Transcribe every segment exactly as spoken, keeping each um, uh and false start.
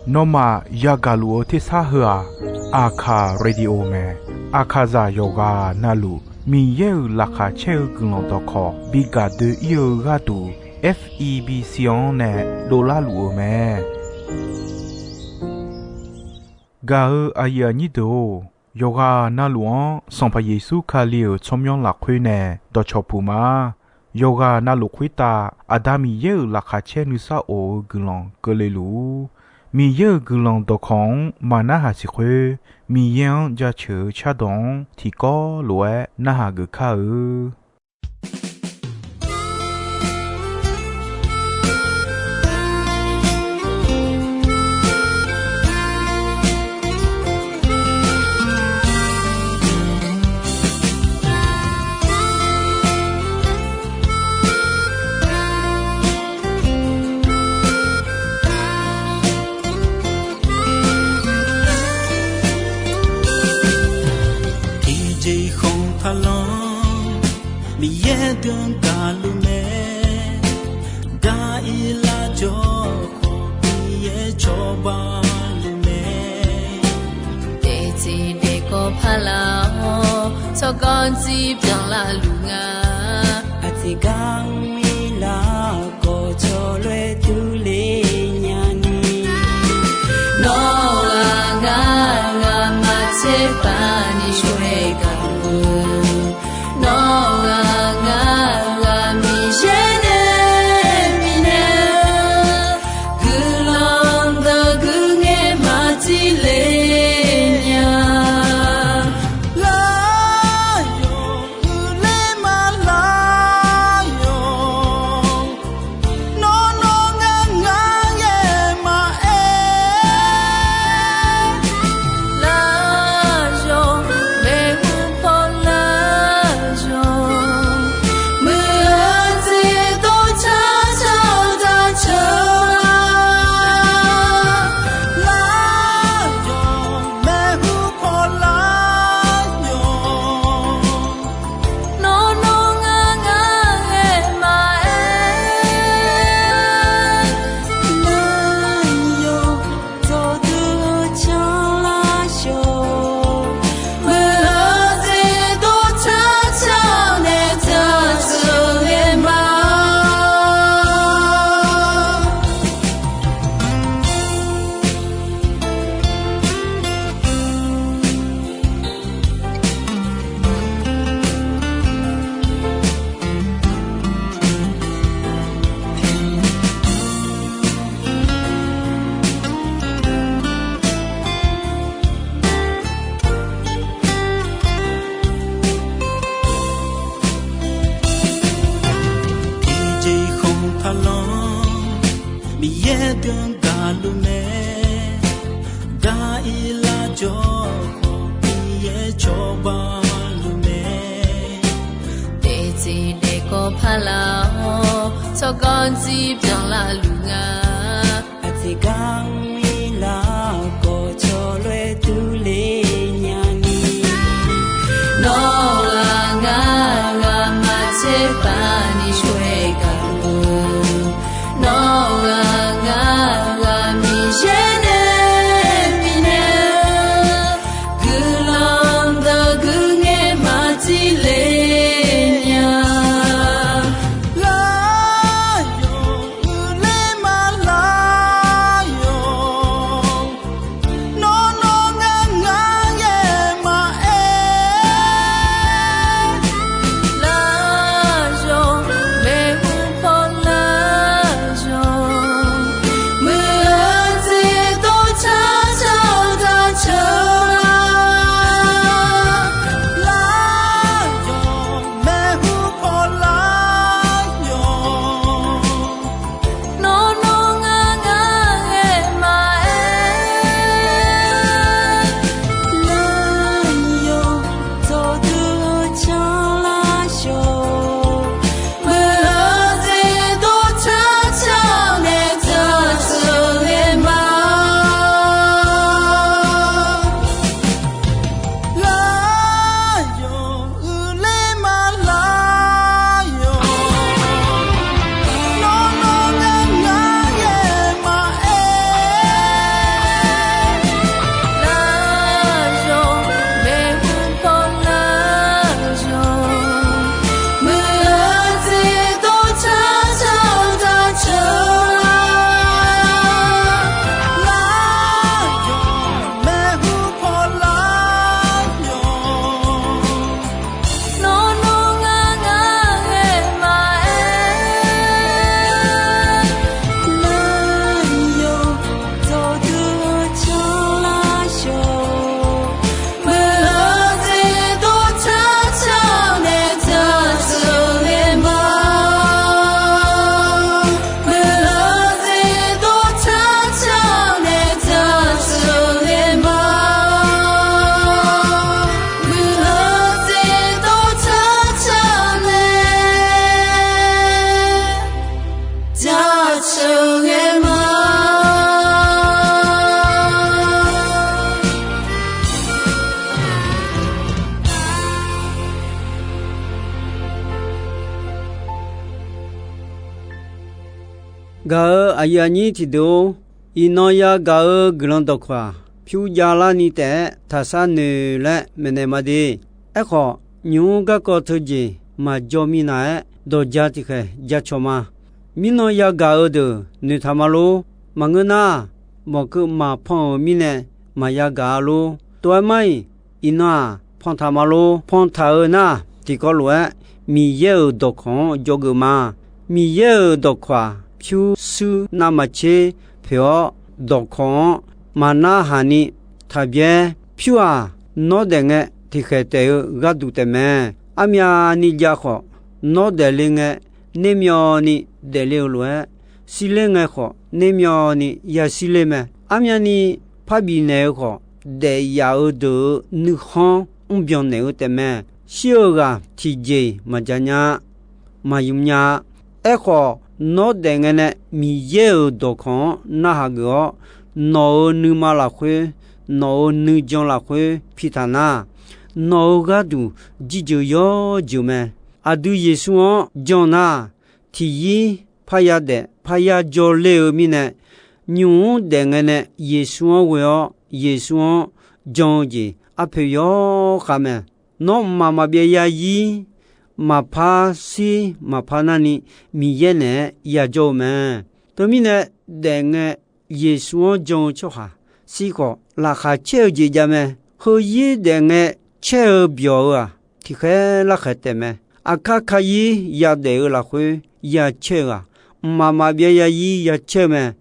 Nawmaf yagaq luf-eu tersar heu-aq, Aqkaq Radio mae. Aqkaqzaq yawqghaq navluf Miqyaer-euq laqkhaq caer-eu guiqlanq dawqkawq bi gaq doe-ir-eu gharduq, F E B C-anr nae dovlar luf-eu mae. Gaq-eu aqyuif aqnyir deuq-or, yawqghaq navluf-anr Sanqpaq Yeqsur Kali-euq tsawrmyanr lafkhoer nae dawqcawq puq ma. Yawqghaq navluf khoertav Aqda Miqyaer-euq laqkhaq caer nuisar of-eu guiqlanq keuvle luf-ur. Miqyaer-euq guiqlanq dawqkawq-anr maq narhaq siq khoer, Miqyaer-anr jaceuq-eu cardawq-anr tiqkawv lof-aer narhaq geuf kar-eu. Tiqjeq khanqpaq lanr Miqyaer deuq-anr gaqluf mae. Daq-ir lar jawr khawf Miqyaer cawba luf mae. Daefteq daefkawv paq laf-awr tsawrganr dzir byanlar luf nga. Aqtiq gar mr-ir lar khawf cawloer durler nyani. Nawr-aq ngar ngamaf tserpav ni shawr-aer gaq-eu. Nawr-aq ngar ngamaf Miqyaer nae bifnaeq-eu guiqlanq deuq guiqngaer maq dzir le nya. Lar yawq uiqler ma lar yawq. Nawr nawr ngar ngar ngae maqaer. Lar yawq maeqhu paw lar yawq. Muiq-eu jeq dov car car-eu daq ceuq-a. Lar yawq maeqhu paw lar yawq. Nawr nawr ngar ngar ngae maqaer. Lar yawq dawqdui-eu car lar yawq. Muiq-eu jeq dov car car nae daq ceuq ngae ma. Tiqjeq khanqpaq lanr Miqyaer deuq-anr gaqluf mae. Daq-ir lar jawr khawf Miqyaer cawba luf mae. Daefteq daefkawv paq laf-awr tsawrganr dzir byanlar luf nga. Aqtiq gar mr-ir lar khawf cawloer durler nyani. Nawr-aq ngar ngamaf tserpav ni shawr-aer gaq-eu. Nawr-aq ngar ngamaf Miqyaer nae bifnaeq-eu guiqlanq deuq guiqngaer maq dzir le nya. Lar yawq uiqler ma lar yawq. sheuqghae ma. Gaq-euq aqyuif aqnyir tiqdeuq-or, iqnan yagaq-eu guiqlanq dawqkawq-aq, pyur javlarni taef-aer taqshar noeq laer maeqnaeq ma de. Aerkhawf, nymq-mr garkawv teujeq maqjawr minav-aer dawqja tiqkhaeq jacawq ma. Mirnan yagaq-eu deuq noeqtaq ma lor. Maqngeur nar, mawqkeuv maqpan-euq mirnae maqya gaq-a lor. Tov-aer mar-iq, iqnan-aq, pantaq ma lor. Pantaq-eu nar, tiqkawv lof-aer Miqyaer-euq dawqkawq-anr jawrgeuf ma. Miqyaer-euq dawqkawq-aq, pyurshuir navmaqtser poeq-awr, dawqkawq-anr maqnarhaq ni taqbyaer. Pyur-aq, nawr daef ngae tiqkhaeq taef-eu gharduq taefmae. Armyavni jav khawf, nawr daefle ngae nermyawvni daefle-eu lof-aer, shirler ngae khawf nermyawvni yashirler mae. Armyavni parbif naeq-eu khawf, daefyaf-eu deuq-euq nuikhanr mrbyan naeq-eu taefmae. Shir-eu ghaq tiqjeq-iq maqja nya-a, maqymr nya-a. Aerkhawf, nawr daef ngae nae Miqyaer-euq dawqkawq-anr narhaq geuf-awr, nawq-euq nuima lafkhoer, nawq-euq nuijan lafkhoer pitaq nar, nawq-euq gharduq jirjeuq yawr jeuq mae. Aqdui Yeqsur-anr jan nar, tiqyir parya daef parya jawrler-eu mirnae, nymq-mr daef ngae nae Yeqsur-anr ghoe-awr, Yeqsur-anr jan-eu jeq arpoeq yawkhav mae. Nawr mqmaq maqbyav yazir, maqpar shir maqpar narni Miqyaer naeq-aer yajawr-eu mae. Teumirnae, daef ngae Yeqsur-anr jan-eu tsawrhaq shir khawf, laqkhaq caer-eu jeq jav mae. Heuzir daef ngae caer-eu byawq-eu-aq, tiqkhaer larkhaeq taefmae. Aqkar kayir yadaef-eu lafkhoer yacaer-eu-aq, mqmaq maqbyav yazir yacaer-eu mae.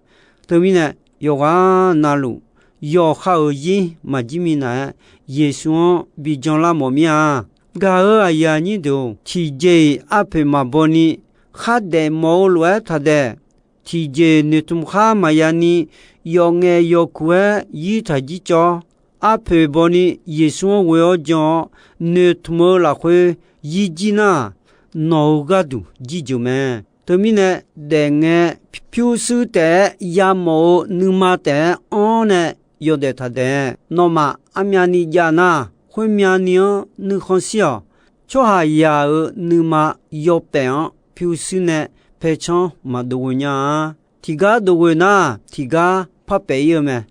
Teumirnae, yawqghaq navluf yawqha-euq zir maqjir minav-aer, Yeqsur-anr bi janlar mawf mir-a. Gaq-euq aqyuif aqnyir deuq-or, tiqjeq-iq arpoeq maqbaw ni khardaef mawf-eu lof-aer taqdaef. Tiqjeq noeqtmq khar maqya ni, yawf ngaef yawf kuq-aer yir taq jir cawv. Arpoeq baw ni Yeqsur-anr ghoe-awr jan-awr, noeqtmq-eu lafkhoer yir jir nar, nawq-euq gharduq jirjeuq mae. Teumirnae, daef ngae pyurshuir taef-aer yamawf-eu nuima taef-aer anr nae yawdaef taqdaef. Nawmaf armyavni jav nar, khoermyavni-anr nuikhanr shir-awq. Tsawrhaqzaq-euq nuima yawpaef-anr pyurshuir nae paercanr maqdov ghoe nya-a. Tiqgar dov ghoe nar, tiqgar parpaef ir-eu mae.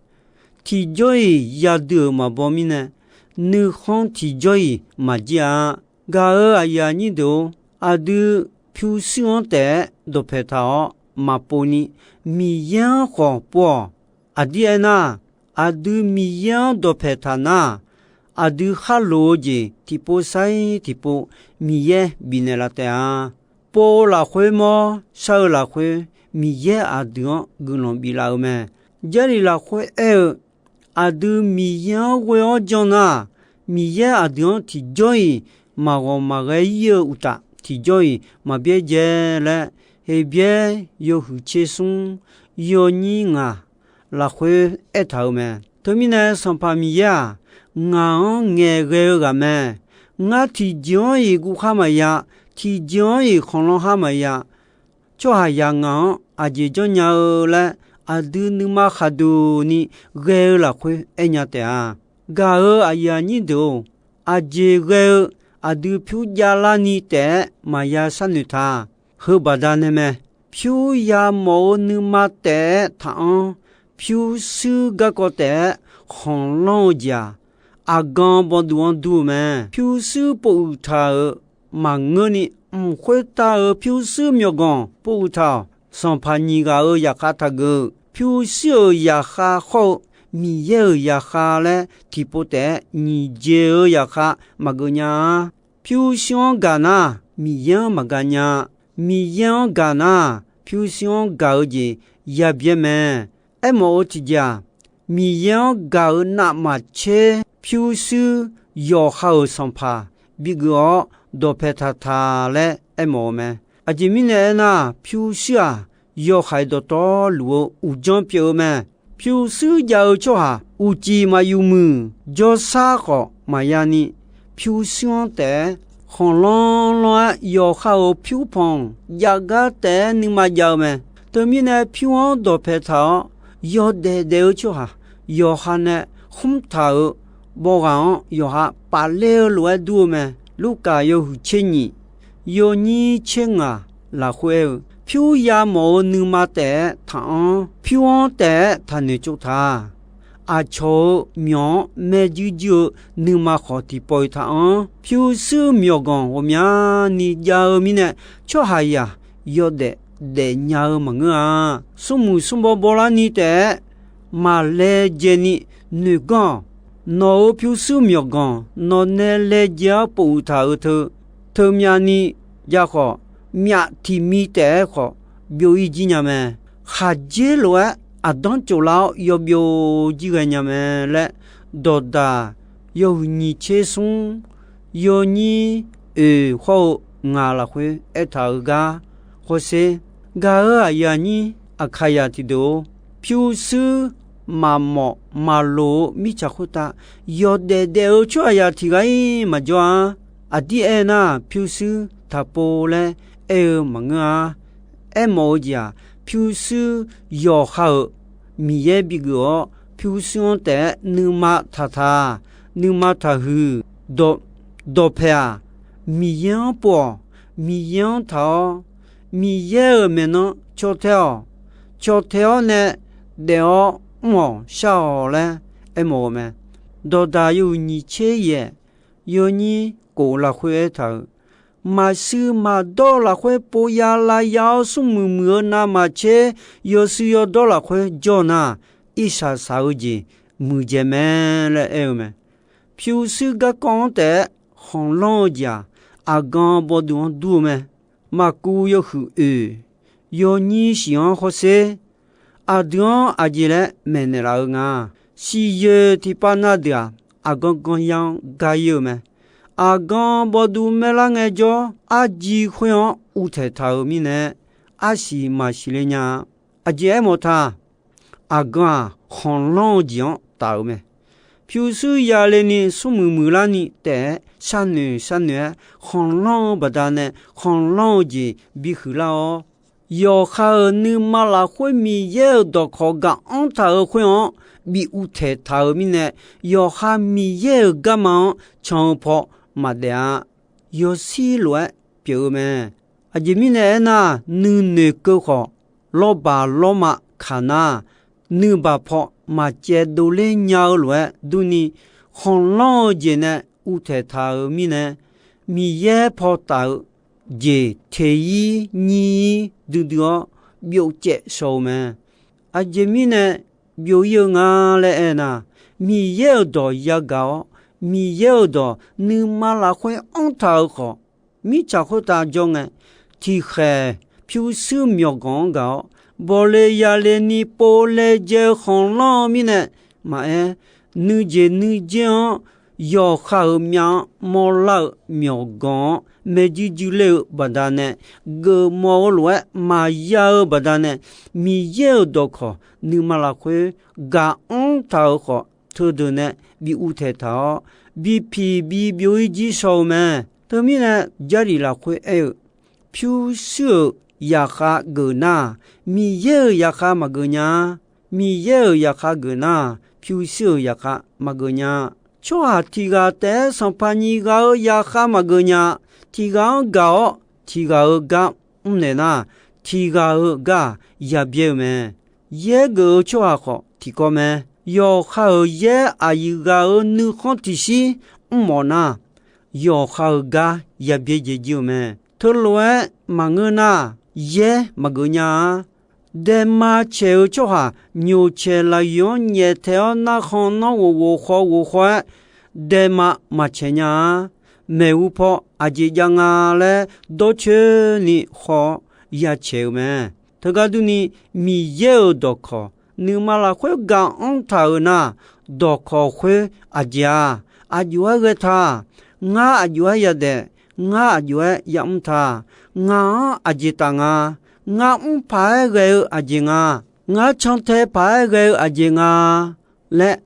Tiqjawr-iq yadui-euq maqbaw mirnae, nuikhanr tiqjawr-iq maqjir-a. Gaq-euq aqyuif aqnyir deuq-or, aqdui pyurshuir-anr taef-aer dawqpaeq taq-awr maqpov ni, Miqyaer-anr khawf pov-awq. Aqdir aernar, aqdui Miqyaer-anr dawqpaeq taq nar, aqdui khar loq-eu jeq tiqpov sair tiqpov Miqyaer bifnaeq laf taef-a. Pov-eu lafkhoer mawr, shar-eu lafkhoer, Miqyaer aqdui-anr guiqlanq biflaf-eu mae. Jarlif lafkhoer aer-eu, aqdui Miqyaer-anr ghoe-awr jan nar, Miqyaer aqdui-anr tiqjawr-iq maqghawq maqghae ir-eu uqtaf, tiqjawr-iq maqbyaerdzae laer, Heqbyaer yawhuiq tser smr yawnyir ngaq lafkhoer aertaq-euq mae. Teumirnae Sanqpaq Miqyaer-aq, ngaq-anr ngaeqghae-eu ghaq mae. Ngar tiqjeq-anr-iq guv khar maqya, tiqjeq-anr-iq khanqlanr khar maqya. Tsawrhaqzaq ngaq-anr aqjeq janrnya-eu laer, aqdui nuima khaqduq ni ghae-eu lafkhoer aernya taef-a. Gaq-euq aqyuif aqnyir deuq-or, aqjeq ghae-eu aqdui pyur javlarni taef-aer maqya sharnoeq ta. Heubaqda nae mae. Pyur yamawf-eu nuima taef-aer taqanr, pyurshuir garkawv taef-aer khanqlanr-eu jeq-aq, aqgan bawduv-anr dur-eu mae. Pyurshuir povuiq taq-euq maqngeurni, mq khoertav-euq pyurshuir myawqganq povuiq taq-awq. Sanqpaq nyiq ghaq-euq zaqkhav taqgeuf-eu, pyurshuir-euq zaqkhav khawr-eu Miqyaer-euq zaqkhav laer tiqpov taef-aer nyiq jeq-eu zaqkhav maqgeuf nya-a. Pyurshuir-anr gaq nar, Miqyaer-anr maqgaq nya. Miqyaer-anr gaq nar, pyurshuir-anr gaq-eu jeq yabyaer mae. Aermawf-eu tiqjeq-aq, Miqyaer-anr gaq-euq navmaqtser pyurshuir yawqha-euq sanqpaq bigeuf-awr dawqpae taqtaq laer aermawf-eu mae. Aqjeq mirnae aernar, pyurshuir-aq, yawhaiq dawqtawvluf-eu uqdzan pyeuf-eu mae. Pyurshuir jav-eu tsawrhaq uqcif maqyuf muiq, jawrshar khawf maqya ni, pyurshuir-anr taef-aer khanqlanr lanr-aer yawqha-euq pyurpanq jav gar taef-aer nuima jav-eu mae. Teumirnae pyur-anr dawqpae taq-awr, yawdaef daef-eu tsawrhaq yawqha nae khmr taq-euq bawq ghaq-anr yawqha paf ler-eu lof-aer dur-eu mae. Lurkaf yawhuiq tser nyiq, yawnyir tser ngaq lafkhoer aer-eu, pyur yamawf-eu nuima taef-aer taq-anr, pyur-anr taef-aer taqnoeq tsov ta. Aqcawq-euq myawq-anr maerjuir juir-eu nuima khawf tiqpawf-iq taq-anr, pyurshuir myawqganq ghawqmyani jav-eu mirnae, tsawrhaqzaq yawdaef daef nya-eu maqngeur-a. Smrmuiq smrbaw bawlarni taef-aer maq laejae ni noeq ganr-awq. Nawq-euq pyurshuir myawqganq nawqnae laejae-awr pofuq taq-euq teu, teumyavni jav khawf, myaf tiq mi taef-aer khawf byov-ir jir nya mae. Khaqdzer lof-aer aqdanr tsoflar-awr yawbyov jir ghae nya mae laer, dawqdaq yawhuiq nyiq tser smr, yawnyir oeq hawr-eu ngaq lafkhoer aertaq-euq gar hawsher. Gaq-euq aqyuif aqnyir Aqkaqzaq tiqdeuq-or, pyurshuir maqmawf maqloq-eu mirtsaq khoertav yawdaef daef-eu tsawrhaqzaq tiq ghaq-ir maqjawr-a. Aqdir aernar, pyurshuir taqpov laer aer-eu maqngeur-a. Aermawf-eu jeq-aq, pyurshuir yawqha-euq Miqyaer bigeuf-awr, pyurshuir-anr taef-aer nuima taqtaq, nuima taqhuiq, dawqpae-aq, Miqyaer-anr pov-awq. Miqyaer-anr taq-awr, Miqyaer-euq maeqnan caw tae-awq. Caw tae-awr nae daef-awr mr-awq shar-awq laer aermawf-eu mae. Dawqdaq yawhuiq nyiq tser yaeq, yawnyir kof lafkhoer aertaq-euq, maqshuir maqdawr lafkhoer pov ya lav ya-awr smrmuiq muiq-eu navmaqtser, yawshuir yawdawr lafkhoer jawr nar, irsaq saq-eu jeq muiqdzaeq mae laer aer-eu mae. Pyurshuir garkawv-anr taef-aer khanqlanr-eu jeq-aq, aqgan bawduv-anr dur-eu mae. Maqkuv yawhuiq oeq, yawnyir shiq-anr hawsher. Aqdui-anr aqjeq laer maeqnaeq laf-eu nga. Siqyoeq tiqpav na deuq-aq, aqgan ganya-anr ga-ir-eu mae. Aqgan bawduv maerlar ngaejawr, arji khoer-anr uvtaeq taq-euq mirnae, arsiq maqsiq le nya-a. Aqjeq aermawf ta, aqgan-aq, khanqlanr-eu jeq-anr taf-euq mae. Pyurshuir yale ni smrmuiq muiqlar ni taef-aer sharnoeq sharnoeq-aer khanqlanr-eu baqdanae, khanqlanr-eu jeq bihuiq lar-awr, yawqha-euq nuima lafkhoer Miqyaer-euq dawqkawq gaq-anr taq-euq khoer-anr bi uvtaeq taq-euq mirnae, yawqha Miqyaer-euq garma-anr can-eu paw maqdaef-a. Yawshir lof-aer pyeuf-eu mae. Aqjeq mirnae aernar, nuinoeq keuv khawf, lawrbaq lawrma kaq nar, nuibaq paw maqcaev dovler nya-eu lof-aer durni, khanqlanr-eu jeq nae uvtaeq taq-euq mirnae, Miqyaer paw taf-eu jeq teq-ir nyir-ir duidui-awr byovcaev shaw-eu mae. Aqjeq mirnae byov-ir-eu nga laer aernar, Miqyaer-euq dawq yagaq-awr, Miqyaer-euq dawq nuima lafkhoer anrtaq-euq khawf, mirtsaq khoertav jawr ngae, tiqkhaeq pyurshuir myawqganq-anr gaq-awr, bawle yale ni pov laejae-eu khanqlanr-eu mirnae, maqaer, nuijeq nuijer-anr yawqha-euq myav-anr mawrlar-eu myawqganq-anr maerjuir juir ler-eu baqdanae, geufmawf-eu lof-aer maqya-eu baqdanae, Miqyaer-euq dawqkawq nuima lafkhoer gaq-anr taq-euq khawf, teudeuq nae bi uvtaeq taq-awr, bipiq bibyov-ir jir shaw-eu mae. Teumirnae, Jarlif lafkhoer aer-eu, pyurshuir-euq zaqkhav geuf nar, Miqyaer-euq zaqkhav maqgeuf nya-a. Miqyaer-euq zaqkhav geuf nar, pyurshuir-euq zaqkhav maqgeuf nya-a. Tsawrhaq tiq ghaq taef-aer sanqpaq nyiq ghaq-euq zaqkhav maqgeuf nya-a. Tiq ghaq-anr gaq-awr, tiq ghaq-euq gar mrnaeq nar, tiq ghaq-euq gar-aq, yabyaer-eu mae. Yaer geuf-eu tsawrhaq khawf tiqkawv mae. Yawqha-euq yaer aqyuif ghaq-euq nuikhanr tiqshir mrmawf nar, yawqha-euq gar yabyaer jaeq jir-eu mae. Teulof-aer maqngeur nar, yaer maqgeuf nya-a. Daema caeq-eu tsawrhaq nyoqcaeq lafyoeq-anr nyaeftaeq-awr narkhan nanr ghof ghof khaw ghof khaw-aer, daema maqcaeq nya-a. Maeqhu paw aqjeq jav nga laer dawrcoeni khaw-awr yacaeq-eu mae. Teugar durni, Miqyaer-euq dawqkawq nuima lafkhoer gaq-anr taq-euq nar, dawqkawq khoer aqjeq-aq, aqjox-aer ghae ta. Ngar aqjox-aer yadaef, ngar aqjox-aer yamr ta. Ngaq-anr aqjeq taf nga. Ngar mr paq-aer ghae-eu aqjeq nga. Ngar cantae paq-aer ghae-eu aqjeq nga laer,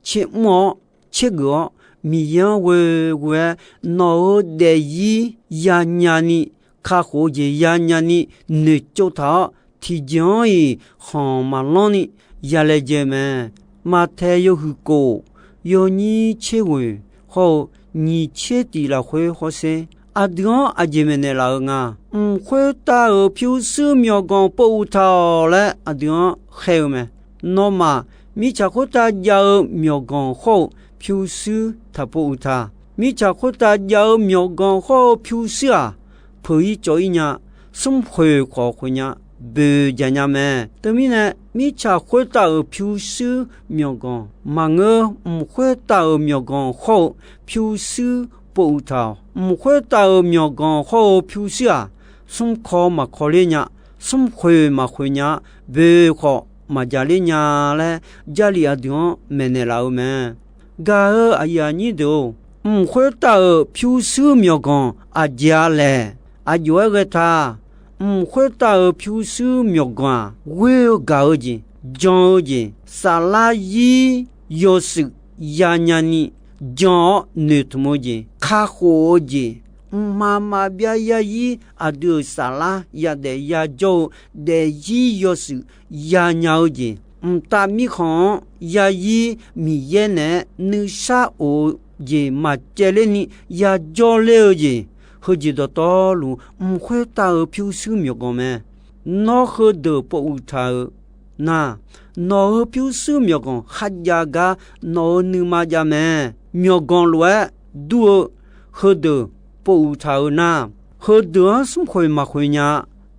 tser mr-awr, tser geuf-awr, Miqyaer-anr ghoe ghoe-aer, nawq-euq daefzir yanya ni, kakhof-eu jeq yanya ni noeqtsov taq-awr, tiqjeq-anr-iq khanq maqlanr ni ya laejae-eu mae. Maqtaeq yawhuiq kof, yawnyir tser ghoeq hawr-eu nyiq tser tiq lafkhoer hawsher, aqdui-anr aqjeq maeqnaeq laf-eu nga. Mq khoertav-euq pyurshuir myawqganq pov uqtaq-awq laer aqdui-anr khaer-eu mae. Nawmaf, mirtsaq khoertav jav-eu myawqganq hawr-eu pyurshuir taqpov uqtaq. Mirtsaq khoertav jav-eu myawqganq hawr-eu pyurshuir-aq, peuq-ir cawv-ir nya, smrkhoeq khawf khoeq nya, boeq jaq nya mae. Teumirnae, mirtsaq khoertav-euq pyurshuir myawqganq maqngeur, mq khoertav-euq myawqganq hawr-eu pyurshuir pov uqtaq-awq. Mq khoertav-euq myawqganq hawr-eu pyurshuir-aq, smrkaw maqkawler nya, smrkhoeq maqkhoeq nya, boeq khawf maqjaqler nya laer, Jarlif aqdui-anr maeqnaeq laf-eu mae. Gaq-eu aqyuif aqnyir deuq-or, mq khoertav-euq pyurshuir myawqganq aqjeq-a laeq? Aqjox-aer ghae ta. Mq khoertav-euq pyurshuir myawqganq-aq, ghoer-eu gaq-eu jeq, jan-eu jeq, saflar zir yawshuif yanya ni jan-awr noeqtmq-eu jeq, kakhof-eu jeq, mqmaq maqbyav yazir aqdui-euq saflar yadaef yajawr-eu daefzir yawshuif yanya-eu jeq, mqtav mirkhanq-anr yazir Miqyaer naeq-aer nuisar of-eu jeq maqcaevler ni yajawr ler-eu jeq, heujeq dawqtawvluf mq khoertav-euq pyurshuir myawqganq mae. Nawr heudeuq pov uqtaq-euq nar, nawq-euq pyurshuir myawqganq kharjav gar nawq-euq nuima jav mae. Myawqganq lof-aer dur-eu heudeuq pov uqtaq-euq nar, heudeuq-anr smrkhoeq maqkhoeq nya,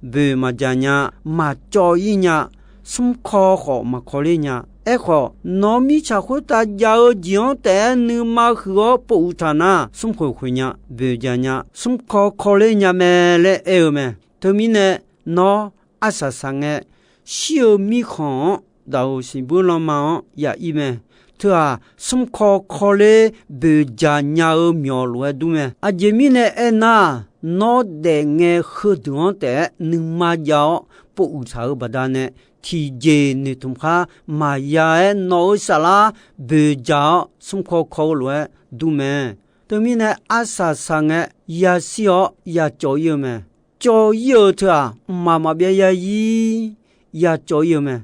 boeq maqjaq nya, maqcawv-ir nya, smrkaw khawf maqkawler nya. Aerkhawf, nawr mirtsaq khoertav jav-eu jeq-anr taef-aer nuima huiq-awr pov uqtaq nar, smrkhoeq khoeq nya, boeq jaq nya, smrkaw kawler nya mae laer aer-eu mae. Teumirnae, nawr arsaq saq ngae, shir-eu mirkhanq-anr daqoq siqbuir lanma-anr ya'ir mae. Teu-aq, smrkaw kawler boeqjaq nya-eu myawq lof-aer dur mae. Aqjeq mirnae aernar, nawr daefngae heudeuq-anr taef-aer nuima jav-awr pov uqtaq-euq baqdanae, tiqjeq noeqtmq khar maqya-aer nawq-euq saflar boeqjaq-awr smrkaw kaw-eu lof-aer dur mae. Teumirnae arsaq saq ngae, yashir-awr yacawv-ir-eu mae. Cawv-ir-eu teu-aq, mqmaq maqbyav yazir yacawv-ir-eu mae.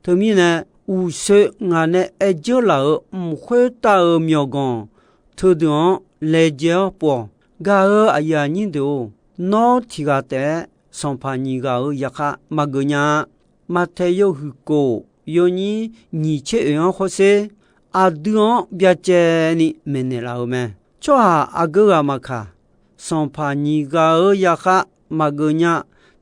Teumirnae, uqshoe ngaq nae aer dzeur laf-euq mq khoertav-euq myawqganq teudeuq-anr laejae-awr pov-awq. Gaq-eu aqyuif aqnyir deuq-or, nawr tiq ghaq taef-aer sanqpaq nyiq ghaq-euq yarkhaq maqgeuf nya-a. Maqtaeq yawhuiq kof, yawnyir nyiq tser oeq-anr hawsher, aqdui-anr byacaevni maeqnaeq laf-euq mae. Tsawrhaq aqgeu ghaq maqkaq, sanqpaq nyiq ghaq-euq yarkhaq maqgeuf nya.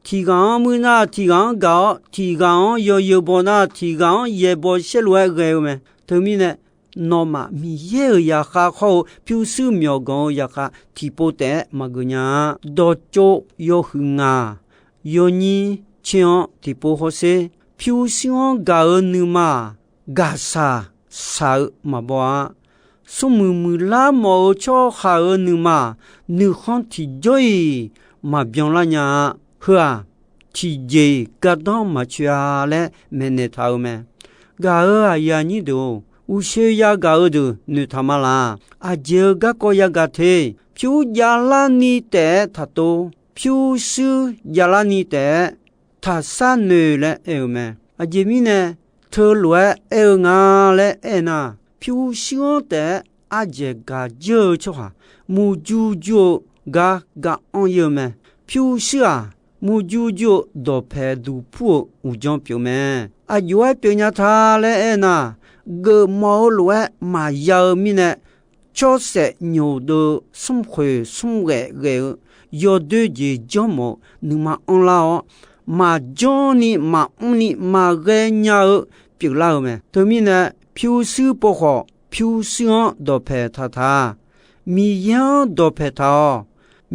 Tiq ghaq-anr muir nar, tiq ghaq-anr gaq-awr, tiq ghaq-anr yawzeu baw nar, tiq ghaq-anr yaeqbawq saerlu-aer ghae-eu mae. Teumirnae, nawmaf Miqyaer-euq yarkhaq hawr-eu pyurshuir myawqganq-eu yarkhaq tiqpov taef-aer maqgeuf nya-a. Dawqtsov yawhuiq ngaq, yawnyir tser-anr tiqpov hawsher, pyurshuir-anr gaq-eu nuima-aq, gaqshaq shaq-eu maqbaw-a. Smrmuiq muiqlar mawf-eu tsawrhaq-euq nuima-aq, nuikhanr tiqjawr-iq maqbyan lar nya-a. Heu-aq, tiqjeq-iq gardanr maqcoeq-a laer maeqnaeq taq-eu mae. Gaq-eu aqyuif aqnyir deuq-or, uqshoe yagaq-eu deuq noeqtaq ma laq. Aqjeq-eu garkawv yagaq te. Pyur javlarni taef-aer taqtov, pyurshuir javlarni taef-aer taqshar noeq laer aer-eu mae. Aqjeq mirnae, teulof-aer aer-eu nga laer aernar, pyurshuir-anr taef-aer ardzaeq gaq jeur-eu tsawrhaq, murjur jur-eu gar ga anr-ir-eu mae. Pyurshuir-aq, murjur jur-eu dawqpaeq duqpur-eu uqdzan pyeuf mae. Aqjox-aer pyeufnya ta laer aernar, geufmawf-eu lof-aer maqya-eu mirnae, tsawrsaef nyoq deuv-eu smrkhoeq smrghaef ghaef-eu yawdoer jeq janrmawf-eu nuima anrlar-awr, maqjanr ni maqmr ni maqghae nya-eu pyeuflar-eu mae. Teumirnae, pyurshuir pov khawf, pyurshuir-anr dawqpaeq taq taq. Miqyaer-anr dawqpaeq taq-awq.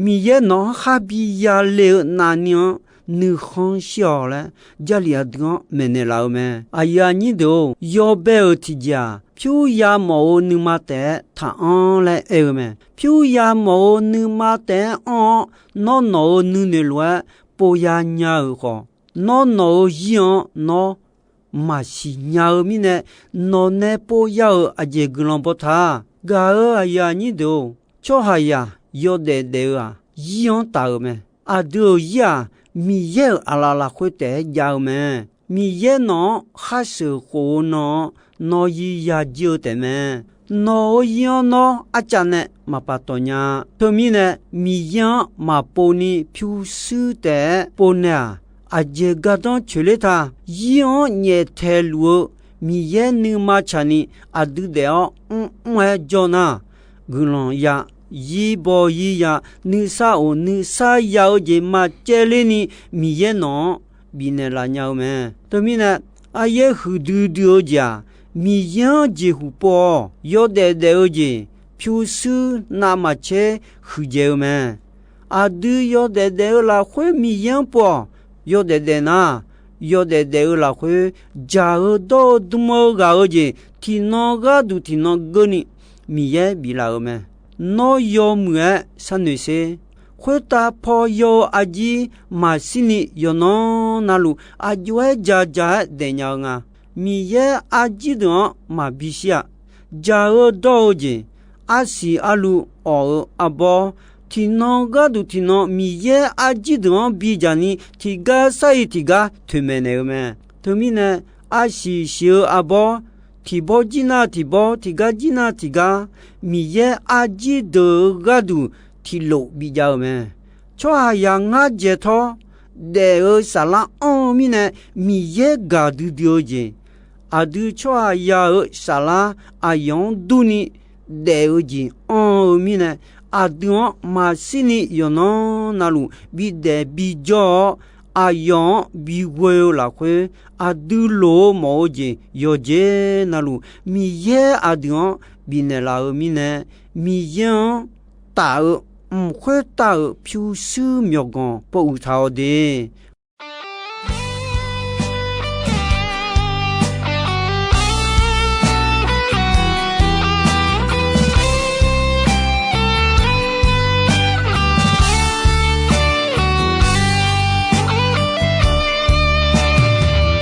Miqyaer nawq-anr khar bi yale-eu navni-anr nuikhanr shir-awq laer, Jarlif aqdui-anr maeqnaeq laf-eu mae. Aqyuif aqnyir deuq-or, yawbae-euq tiqjeq-aq, pyur yamawf-eu nuima taef-aer taqanr laer aer-eu mae. Pyur yamawf-eu nuima taef-aer anr-awr, nawr nawq-euq nuinoeq lof-aer pov ya nya-euq khawf, nawr nawq-euq zir-anr nawr maqsiq nya-eu mirnae, nawq nae pov ya-euq aqjeq guiqlanq baw ta. Gaq-eu aqyuif aqnyir deuq-or, tsawrhaqzaq yawdaef daef-eu-aq, zir-anr taf-euq mae. Aqdui-euq zir-aq, Miqyaer-euq aqlaf lafkhoer taef-aer jav-eu mae. Miqyaer nawq-anr khar sheuq khof-eu nan-anr, nawr yir ya jir-eu taef mae. Nawq-euq yir-anr nawr arcav nae maqpaftawf nya-a. Teumirnae, Miqyaer-anr maqpov ni pyurshuir taef-aer pov naeq-aq, aqjeq gardanr coeqler ta. Yir-anr nyaeftaeq luf-eu Miqyaer nuima tsaqni aqdui daef-awr mrmr-aer jawr nar, guiqlanq ya, yir baw yir ya, nuisar of nuisar ya-eu jeq maqcaevler ni Miqyaer nawq-anr bifnaeq laf nya-eu mae. Teumirnae, aryaer huiqdui dui-eu jeq-aq, Miqyaer-anr jeqhuq pov-awq. Yawdaef daef-eu jeq pyurshuir navmaqtser huiqdzaeq-eu mae. Aqdui yawdaef daef-eu lafkhoer Miqyaer-anr pov-awq. Yawdaef daef nar, yawdaef daef-eu lafkhoer jaq-eu dawr-eu dm-eu ghaq-eu jeq tiqnan gharduq tiqnan geurni Miqyaer biflaf-euq mae. Nawr yawmuiq-aer sharnoeq sher. Khoertav paw yaw-eu arjir maqshir ni yawqnan navluf aqjox-aer jaq jaq-aer daefnya-eu nga. Miqyaer arjir deuq-anr maqbi shir-a. Jaq-eu dawr-eu jeq, arsiq arlu, awq-eu arbawr, tiqnan gharduq tiqnan Miqyaer arjir deuq-anr bijaq ni tiqgar sar-iq tiqgar toeqmaeq naeq-eu mae. Teumirnae, arsiq siq-eu arbawr, tiqbawr jir nar tiqbawr, tiqgar jir nar tiqgar, Miqyaer arjir deuq-eu gharduq tiqlof bijav-eu mae. Tsawrhaqzaq ngar dzaeqtawr daef-eu saflar anr-eu mirnae, Miqyaer gaqdui dui-eu jeq, aqdui tsawrhaqzaq-euq saflar aqyawf-anr durni daef-eu jeq anr-eu mirnae, aqdui-anr maqshir ni yawqnan navluf bidaef bijawr-awr, aqyawf-anr bighoe-eu lafkhoer, aqdui loq-eu mawf-eu jeq yawqjeq navluf Miqyaer aqdui-anr bifnaeq laf-eu mirnae, Miqyaer-anr taf-eu mq khoertav-euq pyurshuir myawqganq pawv uiq taq-awq de.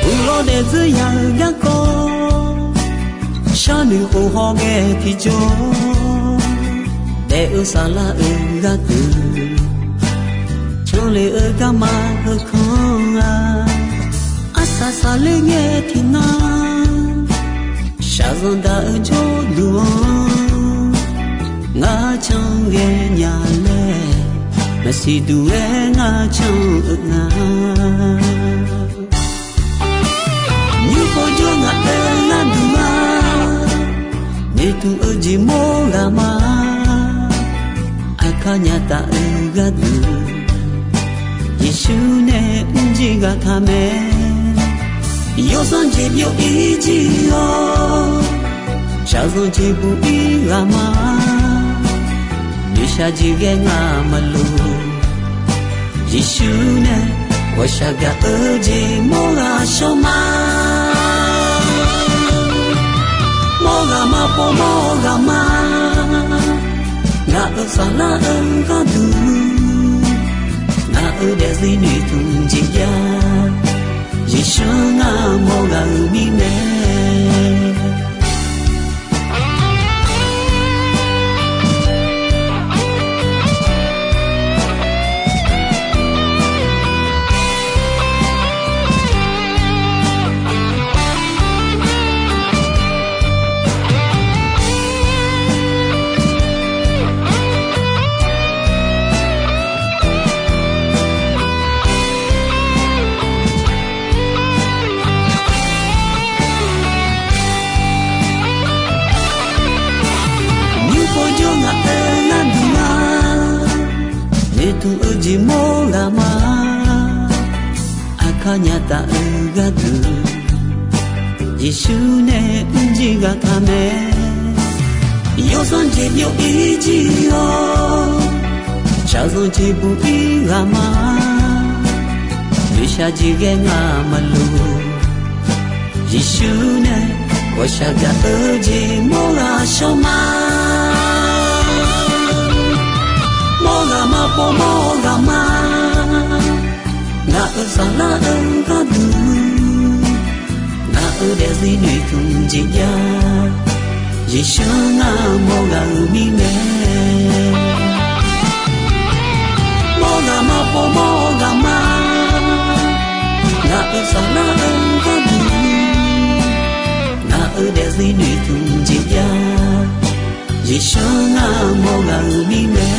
Uqlawr daefzir ya-eu garkawv, sharnoeq khof hawghae tiqjawr, daef-eu saflar-euq gharduq, canle-eu garma heukanr-a. Arsaq saqler ngae tiqnan, shaqzanq daq-eu jawrduq-anr, ngar can ghae nya laer, maqsiq duq-aer ngar can-eu nga. Nymr pov jawr ngaq-euq gharduq-a, noeqtmq-eu jeq mawr ghaq ma. Aqkar nya taf-eu gharduq, Yeqsur nae mrjir ghaq taq mae. Yawsanr jeq byov-ir jir-awr, shaqzanq jeq buq-ir ghaq ma. Noeqshaq jeq ghae ngamaf luf, Yeqsur nae ghawqshaq gaq-eu jeq mawr ghaq shawr ma. Mawr ghaq ma, pov mawr ghaq ma. Ngaq-euq saflar-eu gharduq, ngaq-euq daefzir noeqtmq jeq jav, Yeqsur ngar mawr ghaq-euq mirnae. Nymr pov jawr ngaq-euq gharduq-a, noeqtmq-eu jeq mawr ghaq ma. Aqkar nya taf-eu gharduq, Yeqsur nae mrjir ghaq taq mae. Yawsanr jeq byov-ir jir-awr, shaqzanq jeq buq-ir ghaq ma. Noeqshaq jeq ghae ngamaf luf, Yeqsur nae ghawqshaq gaq-eu jeq mawr ghaq shawr ma. Mawr ghaq ma, pov mawr ghaq ma. Ngaq-euq saflar-eu gharduq, ngaq-euq daefzir noeqtmq jeq jav, Yeqsur ngar mawr ghaq-euq mirnae. Mawr ghaq ma, pov mawr ghaq ma. Saqlar-eu gharduq, ngaq-euq daefzir noeqtmq jeq jav. Yeqsur ngar mawr ghaq-euq mirnae.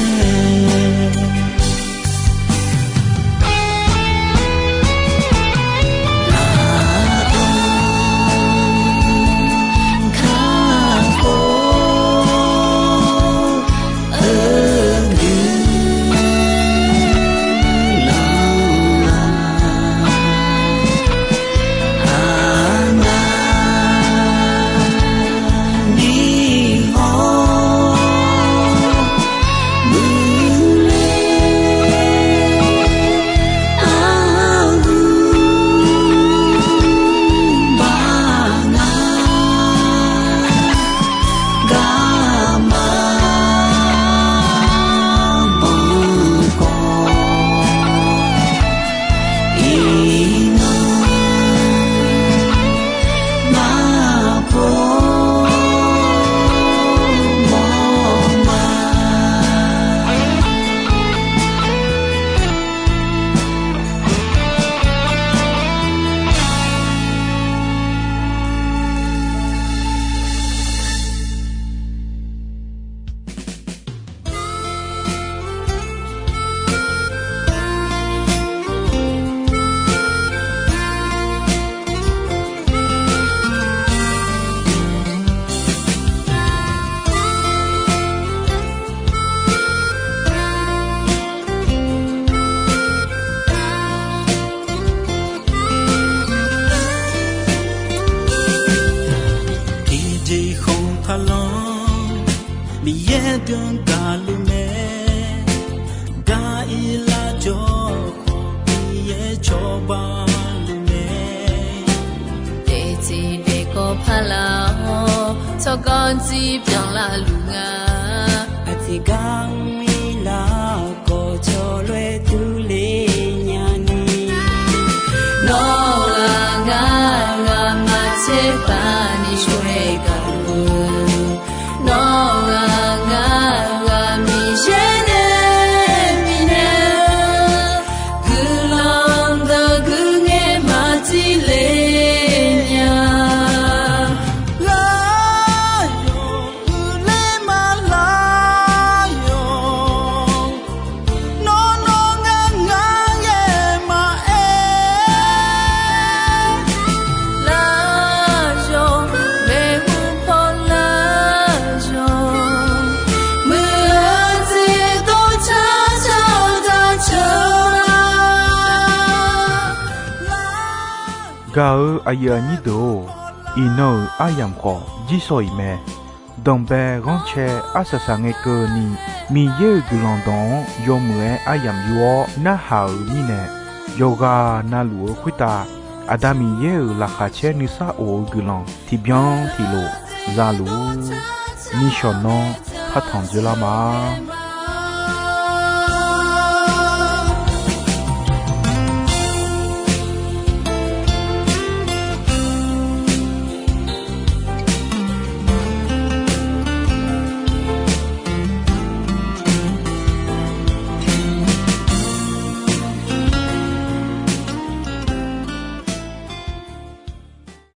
Tiqjeq khanqtaq lanr, Miqyaer deuq-anr gaqluf mae. Gar-ir lar jawr khawf, Miqyaer cawba luf mae. Daeftiq daefkawv paq laf-awr, tsawrganr jir byanlar luf nga. Aqtiq gar mr-ir lar khawf, cawlof-aer durler nyani. Nawr ghaq ngar ghaq maqtser paq ni shawr-aer gaq-eu. Nawr ghaq ngar ghaq Miqyaer nae bifnaeq-eu guiqlanq deuq guiqngaer maqtser le nya. Lar yawq, huiqler maqlar yawq. Nawr nawr ngar ngar yaer maqaer. Lar yawq, maeqhu paw lar yawq. Muiq-eu jeq dawrcar car-eu dawrcar-eu lar. Gaq-eu aqyuif aqnyir deuq-or, iqnan-euq aryamq khawf jirsawq iq mae. Danqbae ghanrcae arsaq saq ngae keuvni, Miqyaer-euq guiqlanq dawq-anr yawmuiq-aer aryamq yur-awr narhaq-euq mirnae, yawqghaq na luf-eu khoertav Aqda Miqyaer-euq laqkhaq caer nuisar of-eu guiqlanq tiqbyan tiqlof zaluf-ur. Nishawq nanr partanq dzoerlar ma.